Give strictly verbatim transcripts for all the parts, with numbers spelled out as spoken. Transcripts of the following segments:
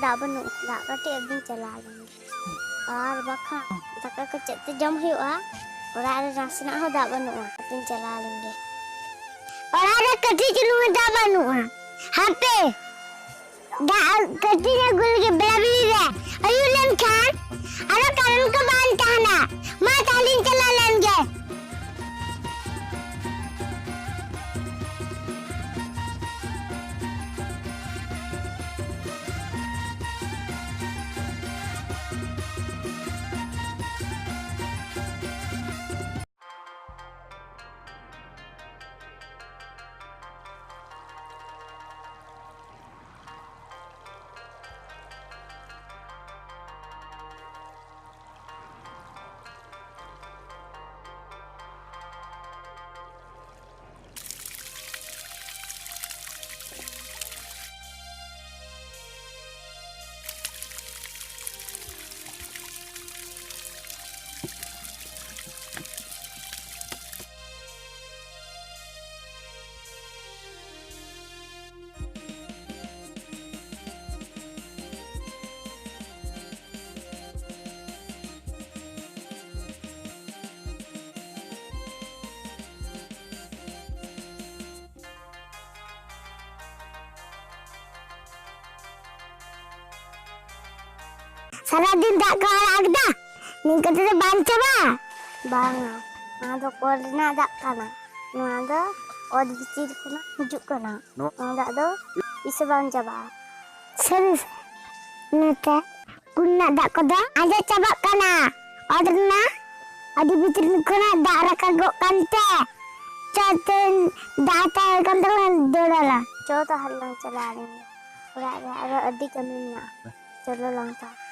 ᱫᱟᱜ ᱵᱟᱹᱱᱩᱜᱼᱟ, ᱫᱟᱜ ᱠᱟᱹᱴᱤᱡ ᱟᱹᱜᱩᱧ ᱪᱟᱞᱟᱣ ᱞᱮᱱ ᱜᱮ᱾ ᱟᱨ ᱵᱟᱠᱷᱟᱱ ᱫᱟᱠᱟ ᱠᱚ ᱪᱮᱫ ᱛᱮ ᱡᱚᱢ ᱦᱩᱭᱩᱜᱼᱟ? ᱚᱲᱟᱜ ᱨᱮ ᱱᱟᱥᱮᱱᱟᱜ ᱦᱚᱸ ᱫᱟᱜ ᱵᱟᱹᱱᱩᱜᱼᱟ, ᱟᱹᱜᱩᱧ ᱪᱟᱞᱟᱣ ᱞᱮᱱ ᱜᱮ᱾ ᱚᱲᱟᱜ ᱨᱮ ᱠᱟᱹᱴᱤᱡ ᱪᱩᱞᱩᱝ ᱦᱚᱸ ᱫᱟᱜ ᱵᱟᱹᱱᱩᱜᱼᱟ᱾ ᱦᱟᱯᱮ, ᱫᱟᱜ ᱠᱟᱹᱴᱤᱡ ᱟᱹᱜᱩ ᱞᱟᱹᱜᱤᱫ ᱵᱮᱲᱟ ᱵᱮᱲᱤ ᱨᱮ᱾ ᱟᱹᱭᱩᱵ ᱞᱮᱱᱠᱷᱟᱱ ᱟᱫᱚ ᱠᱟᱨᱮᱱᱴ ᱠᱚ ᱵᱟᱝ ᱛᱟᱦᱮᱱᱟ᱾ ᱢᱟ ᱛᱟᱦᱞᱮᱧ ᱪᱟᱞᱟᱣ ᱞᱮᱱ ᱜᱮ᱾ ᱥᱟᱨᱟᱫᱤᱱ ᱫᱟᱜ ᱠᱚ ᱟᱲᱟᱜ ᱮᱫᱟ, ᱱᱤᱝᱠᱟᱹ ᱛᱮᱫᱚ ᱵᱟᱝ ᱪᱟᱵᱟᱜᱼᱟ᱾ ᱵᱟᱝᱟ, ᱱᱚᱣᱟ ᱫᱚ ᱠᱚᱞ ᱨᱮᱱᱟᱜ ᱫᱟᱜ ᱠᱟᱱᱟ᱾ ᱱᱚᱣᱟ ᱫᱚ ᱚᱛ ᱵᱷᱤᱛᱤᱨ ᱠᱷᱚᱱᱟᱜ ᱦᱤᱡᱩᱜ ᱠᱟᱱᱟ᱾ ᱱᱚᱣᱟ ᱫᱟᱜ ᱫᱚ ᱛᱤᱥ ᱦᱚᱸ ᱵᱟᱝ ᱪᱟᱵᱟᱜᱼᱟ᱾ ᱥᱟᱹᱨᱤ ᱥᱮ? ᱱᱚᱛᱮ ᱠᱩᱧ ᱨᱮᱱᱟᱜ ᱫᱟᱜ ᱠᱚᱫᱚ ᱟᱸᱡᱮᱫ ᱪᱟᱵᱟᱜ ᱠᱟᱱᱟ᱾ ᱚᱛ ᱨᱮᱱᱟᱜ ᱟᱹᱰᱤ ᱵᱷᱤᱛᱨᱤ ᱠᱷᱚᱱᱟᱜ ᱫᱟᱜ ᱨᱟᱠᱟᱵᱚᱜ ᱠᱟᱱᱛᱮ᱾ ᱪᱚ ᱛᱮᱦᱮᱧ ᱫᱟᱜ ᱦᱟᱛᱟᱣ ᱦᱩᱭ ᱠᱟᱱ ᱛᱟᱵᱚᱱᱟ, ᱫᱟᱹᱲ ᱟᱞᱟᱝ᱾ ᱪᱚ ᱛᱟᱦᱞᱮ ᱞᱟᱝ ᱪᱟᱞᱟᱜᱼᱟ᱾ ᱚᱲᱟᱜ ᱨᱮ ᱟᱨᱚ ᱟᱹᱰᱤ ᱠᱟᱹᱢᱤ ᱢᱮᱱᱟᱜᱼᱟ᱾ ᱪᱚᱞᱚ ᱞᱟᱝ ᱪᱟᱞᱟᱜᱼᱟ᱾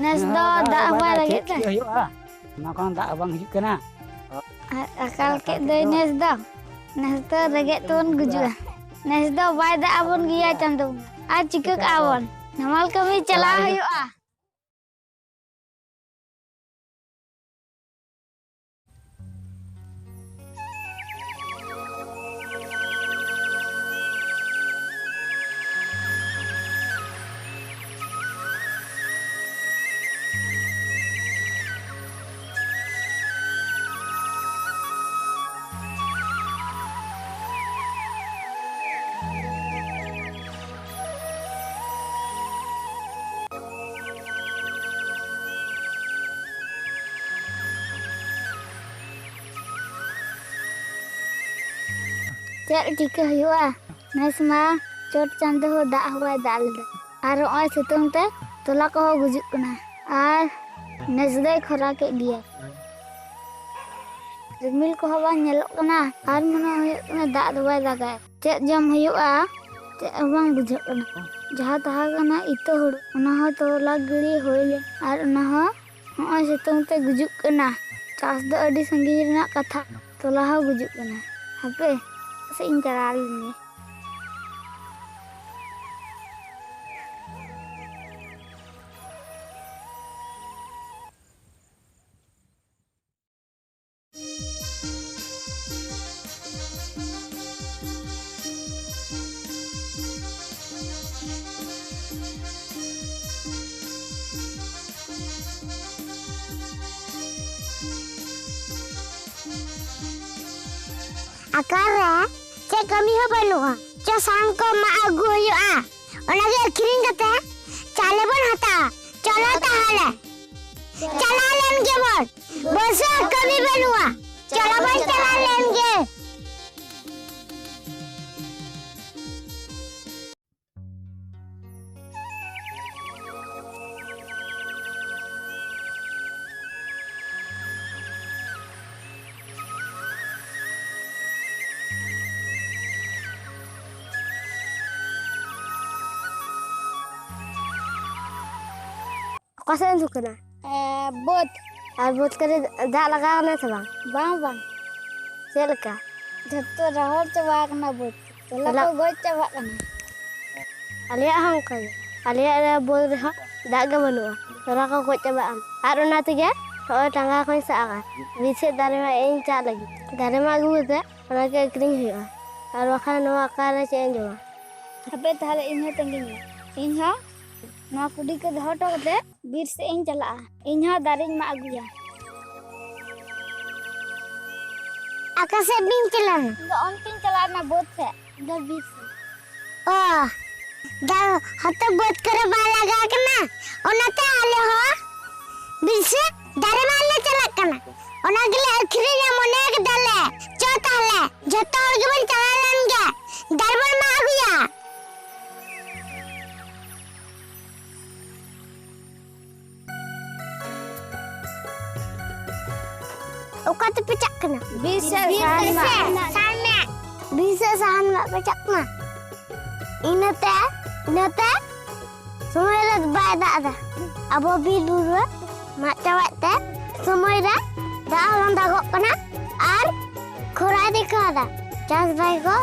ᱱᱮᱥ ᱫᱚ ᱫᱟᱜ ᱦᱚᱸ ᱵᱟᱭ ᱫᱟᱜ ᱮᱫᱟ, ᱪᱮᱫ ᱦᱩᱭᱩᱜᱼᱟ? ᱚᱱᱟ ᱠᱷᱚᱱ ᱫᱟᱜ ᱦᱚᱸ ᱵᱟᱝ ᱦᱤᱡᱩᱜ ᱠᱟᱱᱟ᱾ ᱟᱨ ᱟᱠᱟᱞ ᱠᱮᱫ ᱫᱚᱭ ᱱᱮᱥ ᱫᱚ᱾ ᱱᱮᱥ ᱫᱚ ᱨᱮᱸᱜᱮᱡ ᱛᱮᱵᱚᱱ ᱜᱩᱡᱩᱜᱼᱟ᱾ ᱱᱮᱥ ᱫᱚ ᱵᱟᱭ ᱫᱟᱜ ᱟᱵᱚᱱ ᱜᱮᱭᱟ ᱪᱟᱸᱫᱚ ᱵᱚᱸᱜᱟ᱾ ᱟᱨ ᱪᱤᱠᱟᱹ ᱠᱟᱜᱼᱟ ᱵᱚᱱ? ᱱᱟᱢᱟᱞ ᱠᱟᱹᱢᱤ ᱪᱟᱞᱟᱣ ᱦᱩᱭᱩᱜᱼᱟ᱾ ᱪᱮᱫ ᱪᱤᱠᱟᱹ ᱦᱩᱭᱩᱜᱼᱟ? ᱱᱮᱥ ᱢᱟ ᱪᱚᱴ ᱪᱟᱸᱫᱚ ᱦᱚᱸ ᱫᱟᱜ ᱦᱚᱸ ᱵᱟᱭ ᱫᱟᱜ ᱞᱮᱫᱟ᱾ ᱟᱨ ᱱᱚᱜᱼᱚᱭ ᱥᱤᱛᱩᱝ ᱛᱮ ᱛᱚᱞᱟ ᱠᱚᱦᱚᱸ ᱜᱩᱡᱩᱜ ᱠᱟᱱᱟ᱾ ᱟᱨ ᱱᱮᱥ ᱫᱚᱭ ᱠᱷᱚᱨᱟ ᱠᱮᱫ ᱜᱮᱭᱟ᱾ ᱨᱤᱢᱤᱞ ᱠᱚᱦᱚᱸ ᱵᱟᱝ ᱧᱮᱞᱚᱜ ᱠᱟᱱᱟ᱾ ᱟᱨ ᱢᱚᱱᱮ ᱦᱩᱭᱩᱜ ᱠᱟᱱᱟ ᱫᱟᱜ ᱫᱚ ᱵᱟᱭ ᱫᱟᱜᱟ᱾ ᱪᱮᱫ ᱡᱚᱢ ᱦᱩᱭᱩᱜᱼᱟ? ᱪᱮᱫ ᱦᱚᱸ ᱵᱟᱝ ᱵᱩᱡᱷᱟᱹᱜ ᱠᱟᱱᱟ᱾ ᱡᱟᱦᱟᱸ ᱛᱟᱦᱮᱸ ᱠᱟᱱᱟ ᱤᱛᱟᱹ ᱦᱩᱲᱩ, ᱚᱱᱟ ᱦᱚᱸ ᱛᱚᱞᱟ ᱜᱤᱲᱤ ᱦᱩᱭ ᱞᱮᱱ, ᱟᱨ ᱚᱱᱟ ᱦᱚᱸ ᱱᱚᱜᱼᱚᱭ ᱥᱤᱛᱩᱝ ᱛᱮ ᱜᱩᱡᱩᱜ ᱠᱟᱱᱟ᱾ ᱪᱟᱥ ᱫᱚ ᱟᱹᱰᱤ ᱥᱟᱺᱜᱤᱧ ᱨᱮᱱᱟᱜ ᱠᱟᱛᱷᱟ, ᱛᱚᱞᱟ ᱦᱚᱸ ᱜᱩᱡᱩᱜ ᱠᱟᱱᱟ᱾ ᱦᱟᱯᱮ, ᱥᱮᱫ ᱤᱧ ᱪᱟᱞᱟᱣ ᱞᱮᱱ ᱜᱮ᱾ ᱟᱠᱟᱨᱮ ᱪᱮᱫ ᱠᱟᱹᱢᱤ ᱦᱚᱸ ᱵᱟᱹᱱᱩᱜᱼᱟ᱾ ᱪᱚ, ᱥᱟᱝ ᱠᱚ ᱢᱟᱜ ᱟᱹᱜᱩ ᱦᱩᱭᱩᱜᱼᱟ, ᱚᱱᱟᱜᱮ ᱟᱹᱠᱷᱨᱤᱧ ᱠᱟᱛᱮ ᱪᱟᱣᱞᱮ ᱵᱚᱱ ᱦᱟᱛᱟᱣᱟ᱾ ᱪᱚᱞᱚ ᱛᱟᱦᱚᱞᱮ, ᱪᱟᱞᱟᱣ ᱞᱮᱱ ᱜᱮᱵᱚᱱ᱾ ᱵᱚᱥᱮ ᱠᱟᱹᱢᱤ ᱵᱟᱹᱱᱩᱜᱼᱟ, ᱪᱚᱞᱚ ᱵᱚᱱ ᱪᱟᱞᱟᱣ ᱞᱮᱱ ᱜᱮ᱾ ᱚᱠᱟ ᱥᱮᱫ ᱮᱢ ᱫᱩᱠ ᱠᱟᱱᱟ? ᱮ, ᱵᱟᱹᱫᱽ᱾ ᱟᱨ ᱵᱟᱹᱫᱽ ᱠᱚᱨᱮ ᱫᱟᱜ ᱞᱟᱜᱟᱣ ᱠᱟᱱᱟ ᱥᱮ ᱵᱟᱝ? ᱵᱟᱝ, ᱵᱟᱝ᱾ ᱪᱮᱫ ᱞᱮᱠᱟ? ᱡᱷᱚᱛᱚ ᱨᱚᱦᱚᱲ ᱪᱟᱵᱟ ᱟᱠᱟᱱᱟ ᱵᱟᱹᱫᱽ᱾ ᱛᱚᱞᱟ ᱛᱚᱞᱟ ᱠᱚ ᱜᱚᱡ ᱪᱟᱵᱟᱜ ᱠᱟᱱᱟ᱾ ᱟᱞᱮᱭᱟᱜ ᱦᱚᱸ ᱚᱱᱠᱟ ᱜᱮ᱾ ᱟᱞᱮᱭᱟᱜ ᱨᱮ ᱵᱟᱹᱫᱽ ᱨᱮᱦᱚᱸ ᱫᱟᱜ ᱜᱮ ᱵᱟᱹᱱᱩᱜᱼᱟ᱾ ᱛᱚᱞᱟ ᱠᱚ ᱜᱚᱡ ᱪᱟᱵᱟᱜᱼᱟ᱾ ᱟᱨ ᱚᱱᱟ ᱛᱮᱜᱮ ᱱᱚᱜᱼᱚᱭ ᱴᱟᱸᱜᱟ ᱠᱚᱧ ᱥᱟᱵ ᱟᱠᱟᱫ᱾ ᱵᱤᱨ ᱥᱮᱫ ᱫᱟᱨᱮ ᱢᱟᱜ ᱤᱧ ᱪᱟᱞᱟᱜ ᱞᱟᱹᱜᱤᱫ᱾ ᱫᱟᱨᱮ ᱢᱟᱜ ᱟᱹᱜᱩ ᱠᱟᱛᱮ ᱚᱱᱟ ᱜᱮ ᱟᱹᱠᱷᱨᱤᱧ ᱦᱩᱭᱩᱜᱼᱟ᱾ ᱟᱨ ᱵᱟᱠᱷᱟᱱ ᱱᱚᱣᱟ ᱚᱠᱟᱨᱮ ᱪᱮᱫ ᱤᱧ ᱡᱚᱢᱟ? ᱦᱟᱯᱮ ᱛᱟᱦᱞᱮ ᱤᱧ ᱦᱚᱸ ᱛᱟᱺᱜᱤᱧ ᱢᱮ᱾ ᱤᱧ ᱦᱚᱸ ᱱᱚᱣᱟ ᱠᱩᱰᱤ ᱠᱚ ᱫᱚᱦᱚ ᱦᱚᱴᱚ ᱠᱟᱛᱮ ᱵᱤᱨ ᱥᱮᱫ ᱤᱧ ᱪᱟᱞᱟᱜᱼᱟ᱾ ᱤᱧ ᱦᱚᱸ ᱫᱟᱨᱮᱧ ᱢᱟᱜ ᱟᱹᱜᱩᱭᱟ᱾ ᱚᱠᱟ ᱥᱮᱫ ᱵᱤᱱ ᱪᱟᱞᱟᱜᱼᱟ? ᱤᱧ ᱫᱚ ᱚᱱᱛᱮᱧ ᱪᱟᱞᱟᱜᱼᱟ, ᱚᱱᱟ ᱵᱟᱹᱫᱽ ᱥᱮᱫ᱾ ᱤᱧ ᱫᱚ ᱵᱤᱨ ᱥᱮᱫ᱾ ᱚ, ᱫᱟ-, ᱦᱚᱛᱚ ᱵᱟᱹᱫᱽ ᱠᱚᱨᱮ ᱵᱟᱭ ᱞᱟᱜᱟᱣ ᱠᱟᱱᱟ, ᱚᱱᱟᱛᱮ ᱟᱞᱮ ᱦᱚᱸ ᱵᱤᱨ ᱥᱮᱫ ᱫᱟᱨᱮ ᱢᱟᱜ ᱞᱮ ᱪᱟᱞᱟᱜ ᱠᱟᱱᱟ᱾ ᱚᱱᱟ ᱜᱮᱞᱮ ᱟᱹᱠᱷᱨᱤᱧᱟ ᱢᱚᱱᱮ ᱠᱮᱫᱟᱞᱮ᱾ ᱪᱚ ᱛᱟᱦᱞᱮ, ᱡᱷᱚᱛᱚ ᱦᱚᱲ ᱜᱮᱵᱚᱱ ᱪᱟᱞᱟᱣ ᱞᱮᱱ ᱜᱮ, ᱫᱟᱨᱮ ᱵᱚᱱ ᱢᱟᱜ ᱟᱹᱜᱩᱭᱟ᱾ ᱚᱠᱟ ᱛᱮᱯᱮ ᱪᱟᱜ ᱠᱟᱱᱟ? ᱵᱤᱨ ᱥᱮᱫ ᱵᱤᱨ ᱥᱟᱦᱟᱱ ᱥᱮᱫ ᱢᱟᱜ᱾ ᱥᱟᱦᱟᱱ ᱢᱟᱜ᱾ ᱵᱤᱨ ᱥᱮᱫ ᱥᱟᱦᱟᱱ ᱢᱟᱜ ᱯᱮ ᱪᱟᱜ ᱠᱟᱱᱟ? ᱤᱱᱟᱹᱛᱮ, ᱤᱱᱟᱹᱛᱮ ᱥᱚᱢᱚᱭ ᱨᱮ ᱵᱟᱭ ᱫᱟᱜ ᱮᱫᱟ᱾ ᱟᱵᱚ ᱵᱤᱨ ᱵᱩᱨᱩ ᱢᱟᱜ ᱪᱟᱵᱟᱭᱮᱫ ᱛᱮ ᱥᱚᱢᱚᱭ ᱨᱮ ᱫᱟᱜ ᱦᱚᱸ ᱵᱟᱝ ᱫᱟᱜᱚᱜ ᱠᱟᱱᱟ ᱟᱨ ᱠᱷᱚᱨᱟᱭ ᱫᱮᱠᱷᱟᱣ ᱮᱫᱟ᱾ ᱪᱟᱥᱵᱟᱥ ᱠᱚ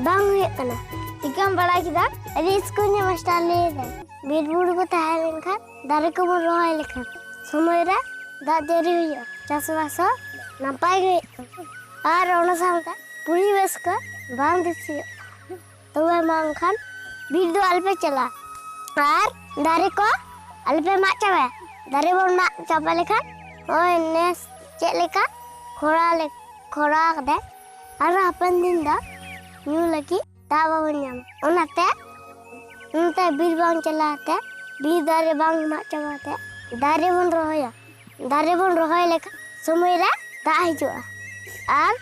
ᱵᱟᱝ ᱦᱩᱭᱩᱜ ᱠᱟᱱᱟ᱾ ᱪᱤᱠᱟᱹᱢ ᱵᱟᱲᱟᱭ ᱠᱮᱫᱟ? ᱟᱹᱰᱤ ᱥᱠᱩᱞ ᱨᱤᱱᱤᱡ ᱢᱟᱥᱴᱟᱨ ᱞᱟᱹᱭ ᱮᱫᱟᱭ, ᱵᱤᱨ ᱵᱩᱨᱩ ᱠᱚ ᱛᱟᱦᱮᱸ ᱞᱮᱱᱠᱷᱟᱱ ᱫᱟᱨᱮ ᱠᱚᱵᱚᱱ ᱨᱚᱦᱚᱭ ᱞᱮᱠᱷᱟᱱ ᱥᱚᱢᱚᱭ ᱨᱮ ᱫᱟᱜ ᱡᱟᱹᱲᱤ ᱦᱩᱭᱩᱜᱼᱟ, ᱪᱟᱥᱵᱟᱥ ᱦᱚᱸ ᱱᱟᱯᱟᱭ ᱜᱮ ᱦᱩᱭᱩᱜ ᱛᱟᱵᱚᱱᱟ᱾ ᱟᱨ ᱚᱱᱟ ᱥᱟᱶᱛᱮ ᱯᱚᱨᱤᱵᱮᱥ ᱠᱚ ᱵᱟᱝ ᱫᱩᱥᱤᱭᱟᱜᱼᱟ᱾ ᱛᱚᱵᱮ ᱢᱟ ᱮᱱᱠᱷᱟᱱ ᱵᱤᱨ ᱫᱚ ᱟᱞᱚᱯᱮ ᱪᱟᱞᱟᱜᱼᱟ ᱟᱨ ᱫᱟᱨᱮ ᱠᱚ ᱟᱞᱚᱯᱮ ᱢᱟᱜ ᱪᱟᱵᱟᱭᱟ᱾ ᱫᱟᱨᱮ ᱵᱚᱱ ᱢᱟᱜ ᱪᱟᱵᱟ ᱞᱮᱠᱷᱟᱱ ᱱᱚᱜᱼᱚᱭ ᱱᱮᱥ ᱪᱮᱫ ᱞᱮᱠᱟ ᱠᱷᱚᱨᱟ ᱞᱮ-, ᱠᱷᱚᱨᱟ ᱠᱟᱫᱟᱭ, ᱟᱨᱦᱚᱸ ᱦᱟᱯᱮᱱ ᱫᱤᱱ ᱫᱚ ᱧᱩ ᱞᱟᱹᱜᱤᱫ ᱫᱟᱜ ᱵᱟᱵᱚᱱ ᱧᱟᱢᱟ᱾ ᱚᱱᱟᱛᱮ, ᱚᱱᱟᱛᱮ ᱵᱤᱨ ᱵᱟᱝ ᱪᱟᱞᱟᱣ ᱛᱮ, ᱵᱤᱨ ᱫᱟᱨᱮ ᱵᱟᱝ ᱢᱟᱜ ᱪᱟᱵᱟ ᱛᱮ, ᱫᱟᱨᱮ ᱵᱚᱱ ᱨᱚᱦᱚᱭᱟ᱾ ᱫᱟᱨᱮ ᱵᱚᱱ ᱨᱚᱦᱚᱭ ᱞᱮᱠᱷᱟᱱ ᱥᱚᱢᱚᱭ ᱨᱮ ᱫᱟᱜ ᱦᱤᱡᱩᱜᱼᱟ ᱟᱨ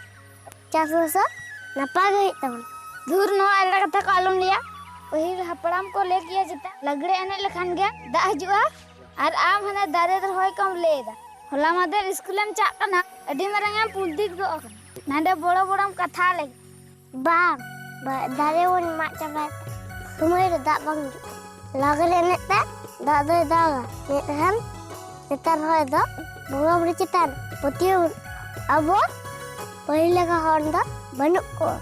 ᱪᱟᱥᱵᱟᱥ ᱦᱚᱸ ᱱᱟᱯᱟᱭ ᱜᱮ ᱦᱩᱭᱩᱜ ᱛᱟᱵᱚᱱᱟ᱾ ᱫᱷᱩᱨ, ᱱᱚᱣᱟ ᱮᱲᱮ ᱠᱟᱛᱷᱟ ᱠᱚ ᱟᱞᱚᱢ ᱞᱟᱹᱭᱟ᱾ ᱯᱟᱹᱦᱤᱞ ᱦᱟᱯᱲᱟᱢ ᱠᱚ ᱞᱟᱹᱭ ᱜᱮᱭᱟ ᱪᱮᱛᱟ, ᱞᱟᱜᱽᱲᱮ ᱮᱱᱮᱡ ᱞᱮᱠᱷᱟᱱ ᱜᱮ ᱫᱟᱜ ᱦᱤᱡᱩᱜᱼᱟ, ᱟᱨ ᱟᱢ ᱦᱟᱱᱮ ᱫᱟᱨᱮ ᱨᱚᱦᱚᱭ ᱠᱚᱢ ᱞᱟᱹᱭ ᱮᱫᱟ᱾ ᱦᱚᱞᱟ ᱢᱟᱫᱷᱮᱨ ᱥᱠᱩᱞᱮᱢ ᱪᱟᱜ ᱠᱟᱱᱟ, ᱟᱹᱰᱤ ᱢᱟᱨᱟᱝ ᱮᱢ ᱯᱩᱞᱫᱤᱛ ᱜᱚᱜ ᱟᱠᱟᱱᱟ᱾ ᱱᱟᱰᱮ ᱵᱚᱲᱚ ᱵᱚᱲᱚᱢ ᱠᱟᱛᱷᱟ ᱞᱟᱹᱜᱤᱫ᱾ ᱵᱟᱝ, ᱵᱟ-, ᱫᱟᱨᱮ ᱵᱚᱱ ᱢᱟᱜ ᱪᱟᱵᱟᱭᱮᱫ ᱛᱮ ᱥᱚᱢᱚᱭ ᱨᱮ ᱫᱟᱜ ᱵᱟᱝ ᱦᱤᱡᱩᱜ ᱠᱟᱱᱟ᱾ ᱞᱟᱜᱽᱲᱮ ᱮᱱᱮᱡ ᱛᱮ ᱫᱟᱜ ᱫᱚᱭ ᱫᱟᱜᱟ, ᱢᱮᱱᱠᱷᱟᱱ ᱱᱮᱛᱟᱨ ᱦᱚᱲ ᱫᱚ ᱵᱚᱸᱜᱟ ᱵᱩᱨᱩ ᱪᱮᱛᱟᱱ ᱯᱟᱹᱛᱭᱟᱹᱣ ᱵᱟᱹᱱᱩᱜ᱾ ᱟᱵᱚ ᱯᱟᱹᱦᱤᱞ ᱞᱮᱠᱟ ᱦᱚᱲ ᱫᱚ ᱵᱟᱹᱱᱩᱜ ᱠᱚᱣᱟ,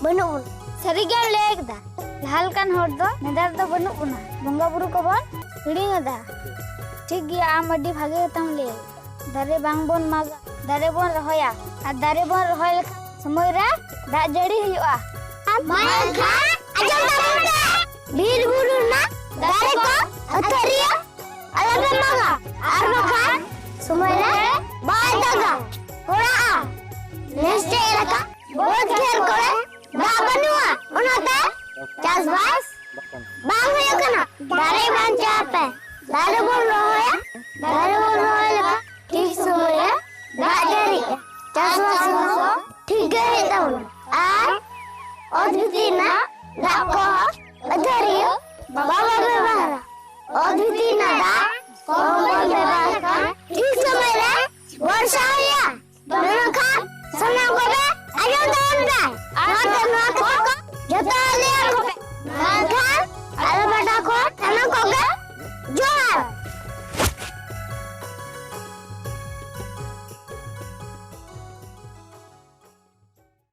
ᱵᱟᱹᱱᱩᱜ ᱵᱚᱱᱟ᱾ ᱥᱟᱹᱨᱤ ᱜᱮᱢ ᱞᱟᱹᱭ ᱠᱮᱫᱟ, ᱞᱟᱦᱟ ᱞᱮᱠᱟᱱ ᱦᱚᱲ ᱫᱚ ᱱᱮᱛᱟᱨ ᱫᱚ ᱵᱟᱹᱱᱩᱜ ᱵᱚᱱᱟ, ᱵᱚᱸᱜᱟ ᱵᱩᱨᱩ ᱠᱚᱵᱚᱱ ᱦᱤᱲᱤᱧ ᱮᱫᱟ᱾ ᱴᱷᱤᱠ ᱜᱮᱭᱟ, ᱟᱢ ᱟᱹᱰᱤ ᱵᱷᱟᱜᱮ ᱠᱟᱛᱷᱟᱢ ᱞᱟᱹᱭ᱾ ᱫᱟᱨᱮ ᱵᱟᱝ ᱵᱚᱱ ᱢᱟᱜᱟ, ᱫᱟᱨᱮ ᱵᱚᱱ ᱨᱚᱦᱚᱭᱟ᱾ ᱟᱨ ᱫᱟᱨᱮ ᱵᱚᱱ ᱨᱚᱦᱚᱭ ᱞᱮᱠᱷᱟᱱ ᱥᱚᱢᱚᱭ ᱨᱮ ᱫᱟᱜ ᱡᱟᱹᱲᱤ ᱦᱩᱭᱩᱜᱼᱟ᱾ ᱢᱮᱱᱠᱷᱟᱱ ᱟᱸᱡᱚᱢ ᱛᱟᱵᱚᱱ ᱯᱮ, ᱵᱤᱨ ᱵᱩᱨᱩ ᱨᱮᱱᱟᱜ ᱫᱟᱨᱮ ᱠᱚ ᱟᱹᱛᱷᱟᱹᱲᱤᱭᱟᱹ ᱟᱞᱚᱯᱮ ᱢᱟᱜᱟ, ᱟᱨ ᱵᱟᱠᱷᱟᱱ ᱥᱚᱢᱚᱭ ᱨᱮ ᱵᱟᱭ ᱫᱟᱜᱟ᱾ ᱦᱚᱲᱟᱜᱼᱟ ᱱᱮᱥ ᱪᱮᱫ ᱞᱮᱠᱟ ᱵᱟᱹᱫᱽ ᱠᱷᱮᱛ ᱠᱚᱨᱮ ᱫᱟᱜ ᱵᱟᱹᱱᱩᱜᱼᱟ, ᱚᱱᱟᱛᱮ ᱪᱟᱥᱵᱟᱥ ᱵᱟᱝ ᱦᱩᱭᱩᱜ ᱠᱟᱱᱟ᱾ ᱫᱟᱨᱮ ᱵᱟᱧᱪᱟᱣ ᱯᱮ, ᱫᱟᱨᱮ ᱵᱚᱱ ᱨᱚᱦᱚᱭᱟ, ᱫᱟᱨᱮ ᱵᱚᱱ ᱨᱚᱦᱚᱭ ᱞᱮᱠᱷᱟᱱ ᱴᱷᱤᱠ ᱥᱚᱢᱚᱭ ᱨᱮ ᱫᱟᱜ ᱡᱟᱹᱲᱤᱜᱼᱟ, ᱪᱟᱥᱵᱟᱥ ᱦᱚᱸ ᱴᱷᱤᱠ ᱜᱮ ᱦᱩᱭᱩᱜ ᱛᱟᱵᱚᱱᱟ᱾ ᱟᱨ ᱚᱛ ᱵᱷᱤᱛᱤᱨ ᱨᱮᱱᱟᱜ ᱫᱟᱜ ᱠᱚᱦᱚᱸ